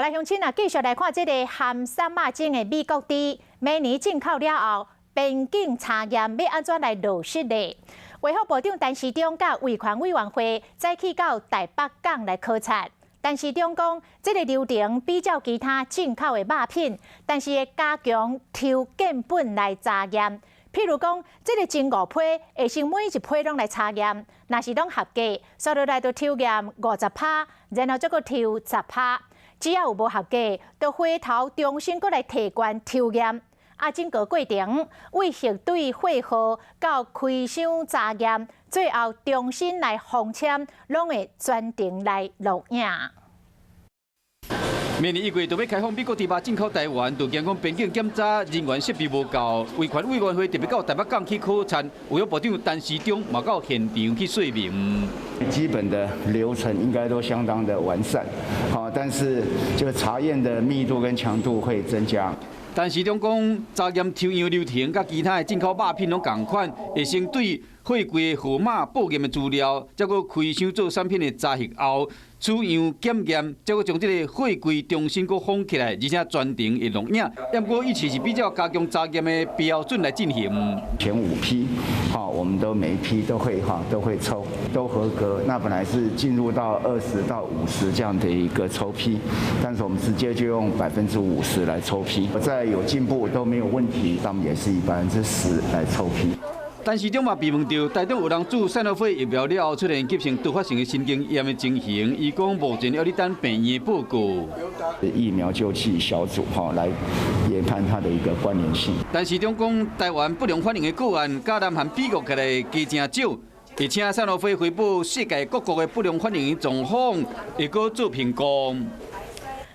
來鄉親啊，繼續來看這个含瘦肉精的美國豬，明年進口了後，邊境查驗欲按怎來落實呢？衛福部長陳時中佮衛權委員會再去到台北港來考察。陳時中講，這个流程比照其他進口的肉品，但是會加強抽檢本來查驗。譬如講，這个前五批會先每一批攏來查驗，若是攏合格，煞落來就抽驗50趴，然後再閣抽十趴。只要有無合格，就回頭重新閣來提懸抽驗。啊，整個過程為核對貨號到開箱查驗，最後重新來封籤，攏會全程來錄影。明年1月就欲開放美國豬肉進口台灣，就驚講邊境檢查人員設備無夠，衛權委員會特別到台北港去考察，衛福部長陳時中嘛到現場去說明。基本的流程應該都相當的完善，好，但是就查驗的密度跟強度會增加。陳時中講，查驗抽樣流程佮其他的進口肉品攏仝款，會先對貨櫃號碼報驗的資料，再閣開箱做產品的查核後，取樣檢驗，再閣將這个貨櫃重新閣封起來，而且全程會錄影。不過一切是比較加強查驗的標準來進行。前五批，哈，我們都每一批都會哈都會抽，都合格。那本來是進入到20到50這樣的一個抽批，但是我們直接就用50%來抽批，在有進步都沒有問題，他們也是以10%來抽批。陳時中嘛被問著，台中有人注賽諾輝疫苗了後出現急性多發性的神經炎的情形，伊講目前猶咧等病院的報告。疫苗救濟小組哈來研判它的一個關聯性。陳時中講，台灣不良反應的個案，佮南韓比較起來加誠少，而且賽諾輝回報世界各國的不良反應狀況，會閣做評估。